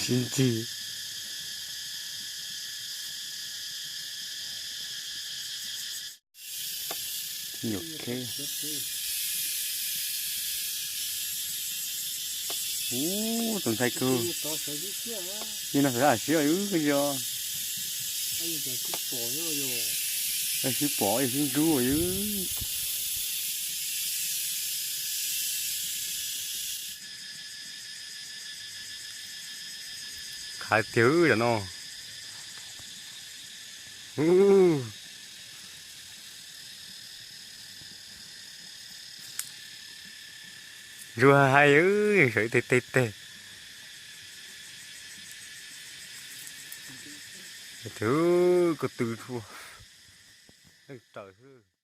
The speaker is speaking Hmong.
Sib ntsig. Nyuam qheb. Ub, tus ntxhais kawg. Yog no xav siab yus koj yog. Sib pom yog sib ntsub yus. Qhav tiag tam no. Ntsuag hais, sawv teg teg teg. Tus ko tw rua, leej raws xwb.